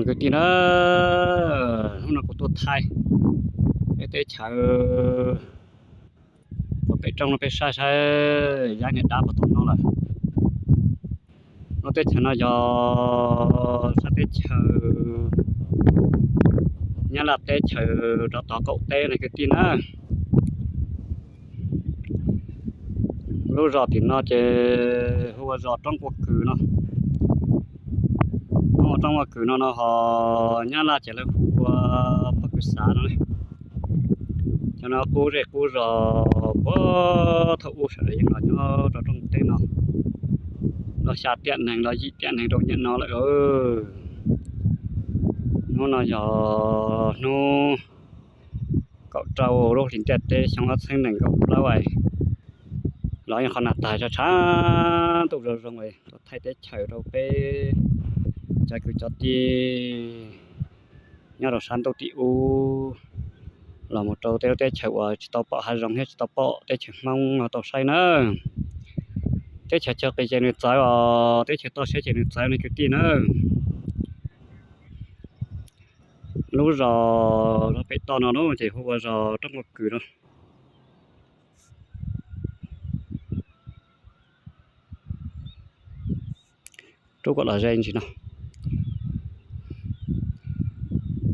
Kwv tij na, hnub no kuv tuaj thaij peb teb chaws puag pem roob no peb saib saib, yab niag dab puag tom no lawm. Lub teb chaws no yog sab teb chaws Nyab Laj teb chaws rov tod qaum teb no kwv tij na. Lub zos tim no ces hu ua zos Roob Kua Kws no. Roob Kua Kws no no ho Nyab Laj ces lawv hu ua Pab Kws Xav no. Cov no qub zej qub zos puag thaum ub sawv daws yeej los nyob rau rooj teb no los xya tiam neeg los yim tiam neeg rau nyiam no lawm. Hnub no yog hnub kaum rau lub hlis ntiaj teb xyoo ob txhiab nees nkaum plaub. Los yeej qhov nag tag tshav tshav ntuj zoo zoo tuaj thaij teb chaws rau peb cov kwv cov tij nyob rau sab ntuj tim ub los mus rau tej lub teb chaws uas tsis tau pom hav zoov thiab tsis tau pom teb chaws Hmoob no tau saib na. Teb chaws chaw qis ces nws txawv os, teb chaws toj siab ces nws txawv ne kwv tij na. Lub zos pem toj no ces hu ua zos Roob Kua Kws no. Rub kom los ze ntsis no.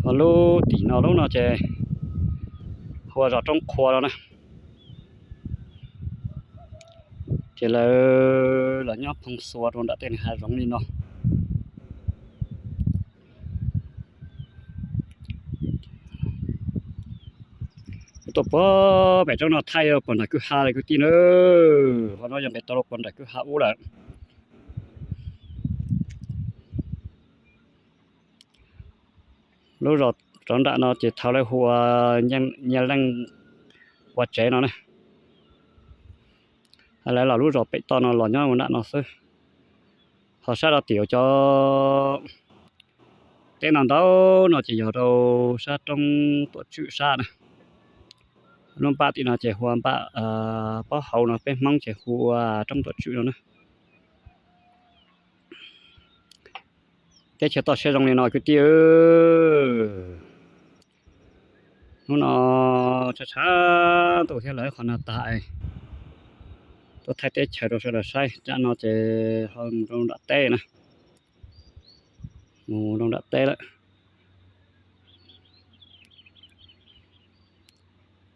Ho lub tim no lub no ces hu ua zos Roob Qhua no na. Ces lawv los nyob phoo xua rau nram tej hav zoov li no. Tuaj puag pem roob no thaij puag nram kwj ha lawm kwv tij na. Ho no yog pem tau rau puag nram kwj ha ub lawm. Lub zos rov nram no ces thaum lawv hu ua Nyiaj Leej ua tsev no na. Lawv los lub zos pem toj no los nyob nram no xwb. Ho sab rau tim cov teb no ntau no ces yog rau sab roob Tuam Tswm sab na. Lub npaj tim no ces hu ua npaj pob hauv no, peb Hmoob ces hu ua roob Tuam Tswm no na. Teb chaws toj siab zoo li no kwv tij. Hnub no tshav tshav ntuj thiab lawv qhov nag tag, tuaj thaij teb chaws rau sawv daws saib. Tsam no ces ho mus rau nram teb na, mus rau nram teb lawm.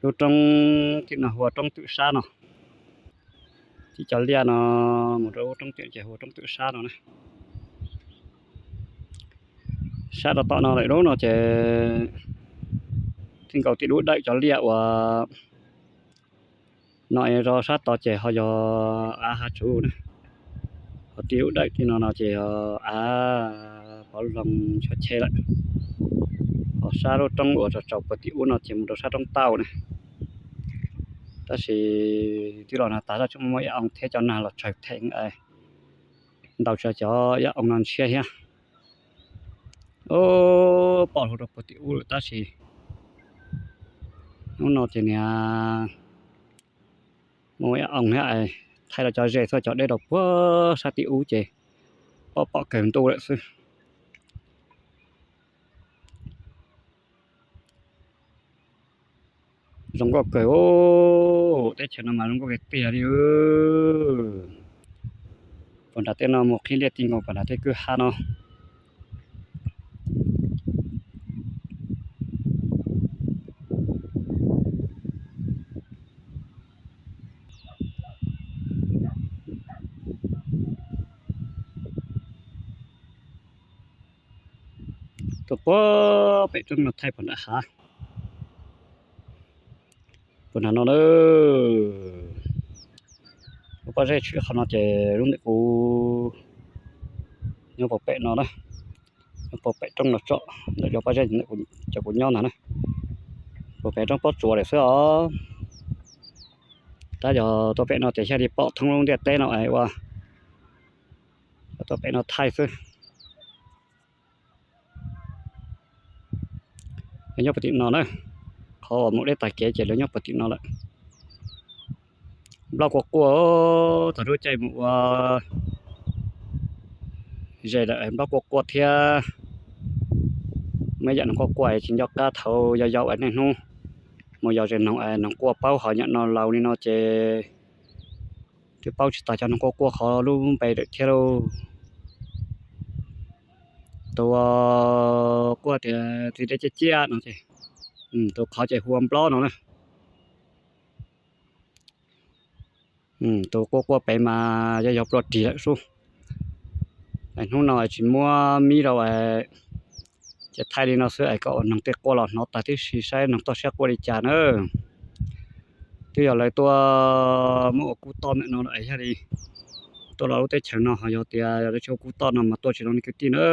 Lub roob tim no hu ua roob Twm Sab no, tib cov liaj no mus rau lub roob tim ces hu ua roob Twm Sab no na. Sab rau tom no lawm lub no ces txij nkaus tim lub dawm cov liaj uas no es rau sab tod ces ho yog av hav tsuv na. Ho tim lub dawm tim no no ces yog av pov loog xyov che lawm. Ho sab lub roob uas tsaus tsaus puag tim ub no ces mus rau sab roob tauj na. Tab sis twb los nag tas zaj tseem muaj ib oo thiab cov nag los tsawg theem, ntaus tsawg cov ib oo no ntshiab thiab. Pom hlo rau puag tim ub lawm tab sis hnub no ces niag muaj ib oo thiab, thaij los cov ze xwb, cov deb rau puag sab tim ub ces pom pom kawg ntuj lawm xwb. Zoo nkauj kawg, teb chaws no mas zoo nkauj kawg tiag li. Puag nram tej no mus qhib liaj ti nkaus puag nram tej kwj ha no. Tuaj puag pem roob no thaij puag nram hav puag nram no na. Lub pob zeb tshwm qhov no ces lub ntawm kuv nyob puag pem no na, nyob puag pem roob no tsom ntawm cov pob zeb ntawm cov kuv nyob ntag na. Puag pem roob pob tsuas lawm xwb os. Tab yog tuaj pem no ces thiaj li pom thoob lub ntiaj teb no es ua tuaj pem no thaij xwb. Lawv nyob puag tim no na, qhov uas mus deb tag kev ces lawv nyob puag tim no lawm. Nplooj quaj quaj, thaum lub caij mus ua zes lawm nplooj quaj quaj thiab. Muaj ib yam noog quaj quaj tsis nco qab thaum yau yau es niaj hnub mus yos zes noog es noog quaj paub ho nyob no laus li no ces twb paub tsis tag cov noog quaj quaj qhov lub npe lawm thiab lauj. Tus quaj tias txiv dej ciaj ciaj no ces, tus qhov ces hu ua Nplob no na. Tus quaj quaj pem mas yog yog plua rig lawm sub. Hnub no tsis muab mib rau ces thaij li no xwb es kom noog tej quaj los hnov tag tib si saib noog toj siab quaj li cas na. Twb yog lawv tuaj muab ua kub toj ntawm no es yog li tuaj los lub teb chaws no ho yog tias lawv tsis ua kub toj no mas tuaj tsis zoo li kwv tij na.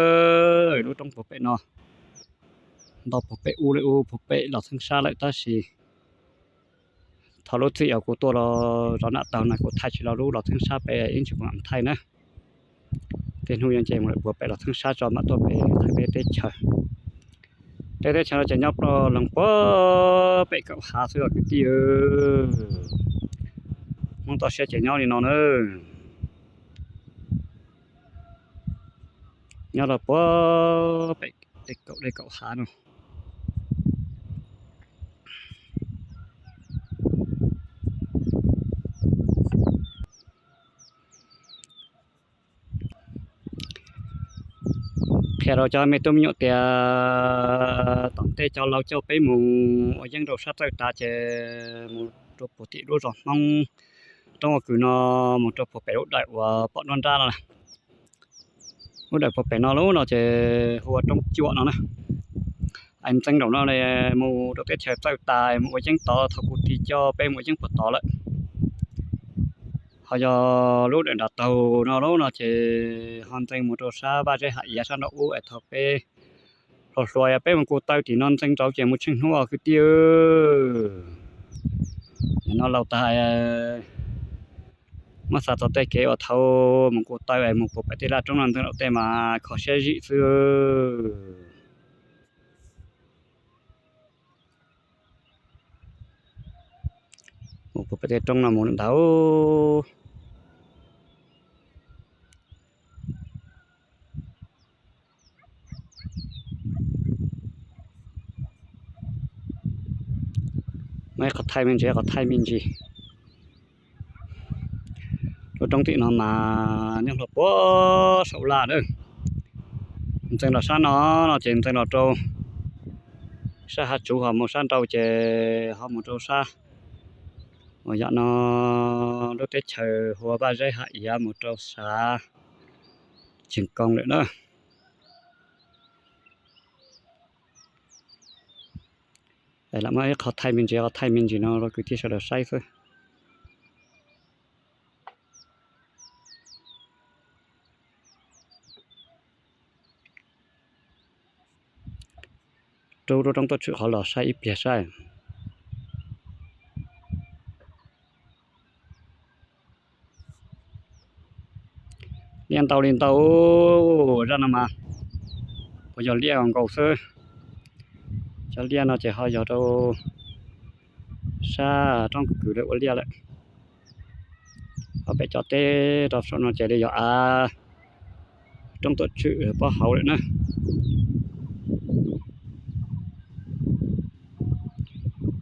Lub roob puag pem no ntau puag pem ub li ub puag pem Los Txheeb Sab lawm tab sis thaum lub txij uas kuv tuaj los zov nam taug no kuv thaij tsis los lub Los Txheeb Sab pem ib ntsis kuv mam thaij na. Tej hnub yuav nce mus lawm puag pem Los Txheeb Sab tso mam tuaj pem thaij peb teb chaws. Peb teb chaws no ces nyob plo lees puag pem kaum hav xwb os kwv tij. Hmoob toj siab ces nyob li no na. Nyob rau puag pem kaum dej kaum hav no. Qhia rau cov me tub me nyuam tias tom ntej cov laus coj peb mus ua yeeb rau sab Txawj Tas ces mus rau puag tim lub zos Hmoob roob ua kws no, mus rau puag pem lub dawm uas pom nruab nrab no. Lub dawm puag pem no lub no ces hu ua Roob Cuam no na. Ntxeev nraum no mus rau teb chaws Txawj Tas mus ua yeeb tod, thaum kuv tig coj peb mus ua yeeb puag tod lawm. Ho yog lub dawm nram taug no lub no ces ho ntxeev mus rau sab Vaj Zeb Hav Iav sab nraum ub es thaum peb hluas hluas yog peb mus kuv taw tim no ntxeev rau ces mus tsheej hnub os kwv tij. Nim no laus tas muab xav txog tej kev uas thaum mus kuv taw es mus puag pem tej laj roob no ntxeev rau tej mas kho siab zim xwb. Mus puag pem tej roob no mus ntawd. Muaj ib qhov thaij me ntsis, qhov thaij me ntsis. Lub roob tim no mas nyob hlo puag saum laj na. Ntxeev los sab no, no ces ntxeev los rau sab hav tsuv ho mus sab nrau ces ho mus rau sab uas yam no lub teb chaws hu ua Vaj Zeb Hav Iav mus rau sab Cees Koos lawm na. Lam muab ib qho thaij me ntsis, qhov thaij me ntsis no rau kwv tij sawv daws saib xwb. Rub lub roob tuaj tshwm qhov los saib ib pliag saib. Liaj ntau li ntau, zaj no mas puas yog liaj nkaus xwb. Cov liaj no ces ho yog rau sab roob kwv lawv ua liaj lawm. Ho pem cov teb rau saum no ces li yog av roob tuam tswm pob hauv lawm na.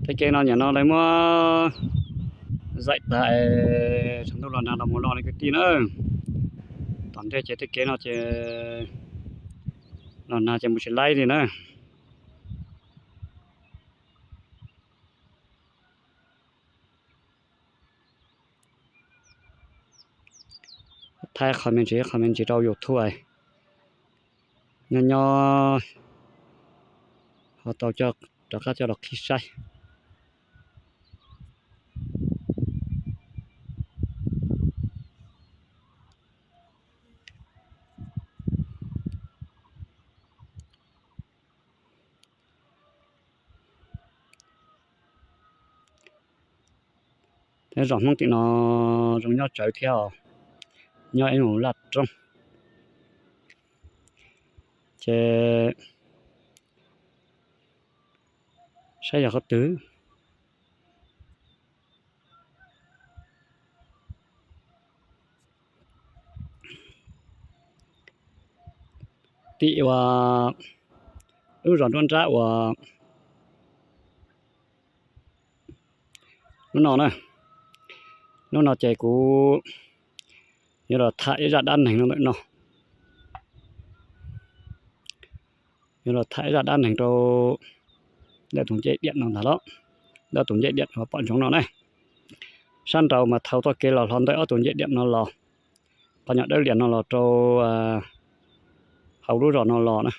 Tej kev no nyam no lawv muab zaim tas es tshav ntuj los nag los mus los li kwv tij na. Tom ntej ces tej kev no ces los nag ces mus tsis laib li na. Thaij qhov me ntsis qhov me ntsis rau YouTube nyob nyob ho tau rov qab coj los qhib saib. Tej zos Hmoob tim no zoo nyob tsawv thiab os, nyob ib mus laj roob. Ces saib yog qhov twg. Tim uas lub zos nruab nrab uas hnub no na, hnub no ces kuv yuav los tham ib zaj dab neeg no ntawm no, yuav los tham ib zaj dab neeg rau ntawm tus ncej diam no ntag los, ntawm tus ncej diam uas pom ntsoov no na. Sab nraud mas thaum txoj kev los hlo ntawm ob tug ncej diam no los, qhov nyuag dawb lias no los rau hauv lub zos no los na,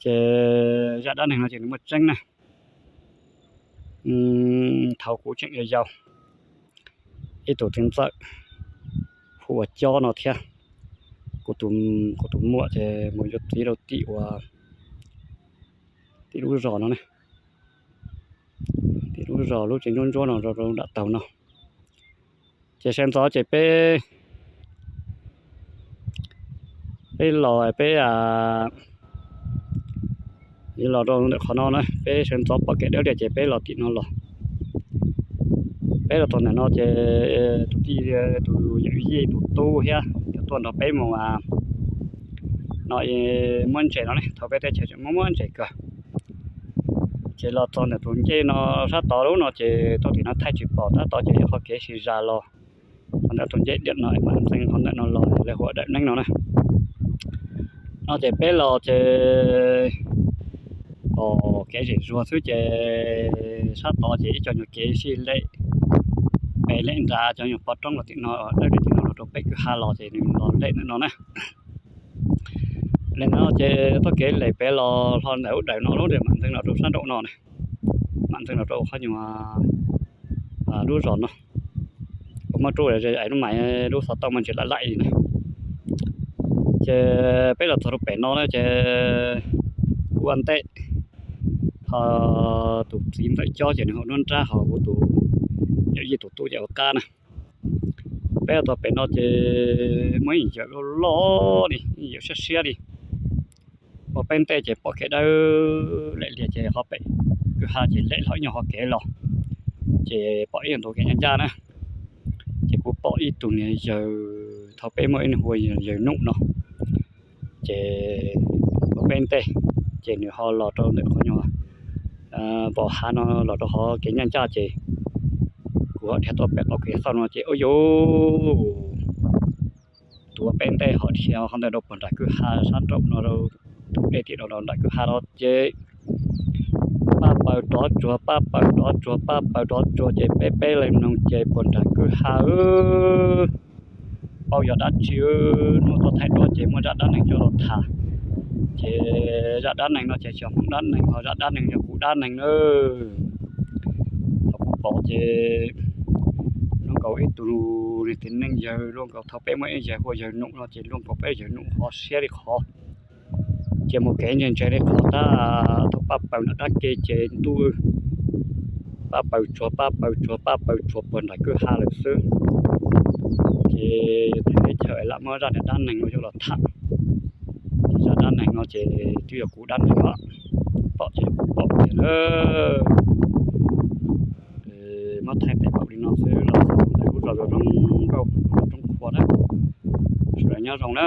ces zaj dab neeg no ces nws muaj tseeb na. Thaum kuv tseem yau yau, ib tug txiv ntxawm hu ua Cob no thiab kuv tus muam ces mus yuav txiv rau tim uas, tim lub zos no, tim lub zos lub tsev ntsuab ntsuab no rau nram taug no. Ces sawv ntxov ces peb, peb los peb los rau ntawm qhov no na, peb sawv ntxov pom kev dawb lias ces peb los tim no los. Peb los txog ntawm no ces tus tij, tus yawm yij tus tub thiab cov tuaj nrog peb mus no muab ntses no ne, thaum peb teb chaws tseem muab muab ntses kawg. Ces los txog ntawm tus ncej no sab tod lub no ces tau tim no thaij tsis pom, tab tom ces yog qhov kev sib zam los qhov ntawm tus ncej diam no es mam ntxeev qhov ntawm no los lawv hu ua Dawm Neeb no na. No ces peb los ces pom kev zem zuag xwb ces sab tod ces ib co nyuag kev sib lem pem lem nrad, cov nyuag pov roob los tim no, dawb tim no los rau pem kwj ha los ces nws los lem ntawm no na. Lem no ces txoj kev lem pem los hlo ntawm lub dawm no lub mam ntxeev los rau sab nraum no na, mam ntxeev los rau qhov nyuag lub zos no. Kuv muab rub es lub mam lub xov tooj muaj ntsis lam laim li na. Ces peb los txog rau pem no na ces ua ntej ho tus txiv ntxawm Cob ces nws hu nruab nrab, ho kuv tus yawm yij tus tub ces ua qab na. Peb los txog pem no ces muaj ib yawm loj loj li, ib yawm siab siab li. Ua peb ntej ces pom kev dawb lem lias ces qhov pem kwj ha ces lem hlo ib nyuag qhov kev los, ces pom ib nyuag tus kev ncaj ncaj na. Ces kuv pom ib tug niag yawg, thaum peb muaj ib hu yawg Num no, ces ua peb ntej ces nws ho los rau ntawm qhov nyuag pom hav no los rau qhov kev ncaj ncaj ces kuv ho dhia tuaj pem qhov kev xauj no ces ua yus tus ua peb ntej ho dhia qhov ntawd rau puag nram kwj ha sab nraum no, tus dej tim rau nram kwj ha no ces paj paws rov tsuag, paj paws rov tsuag, paj paws rov tsuag ces peb peb leeg mloog ces puag nram kwj ha, paub yog dab tsi, hnub tuaj thaij duab ces muaj zaj dab neeg coj los tham. Ces zaj dab neeg no ces tsis yog Hmoob dab neeg, ho zaj dab neeg yog kuv dab neeg na. Thaum kuv pom ces luag nkaus ib tug niag txiv neej yawg, luag nkaus thaum peb muaj ib yawg hu ua yawg Num no ces luag nkaus peb yawg Num ho siab li qhov, ces mus kev ntse ntse li qhov tab, thaum paj paws nram dab ke ces ntuj, paj paws tsuag, paj paws tsuag, paj paws tsuag puag nram kwj ha lawm xwb. Ces thaum teb chaws lam muab zaj niag dab neeg no coj los tham, zaj dab neeg no ces twb yog kuv dab neeg os, pom ces yog kuv pom tiag na. Muab thaij tes paum li no xwb los xaus ntawm lub zos zoo nkauj, lub zos Roob Qhua na. Sawv daws nyob zoo na.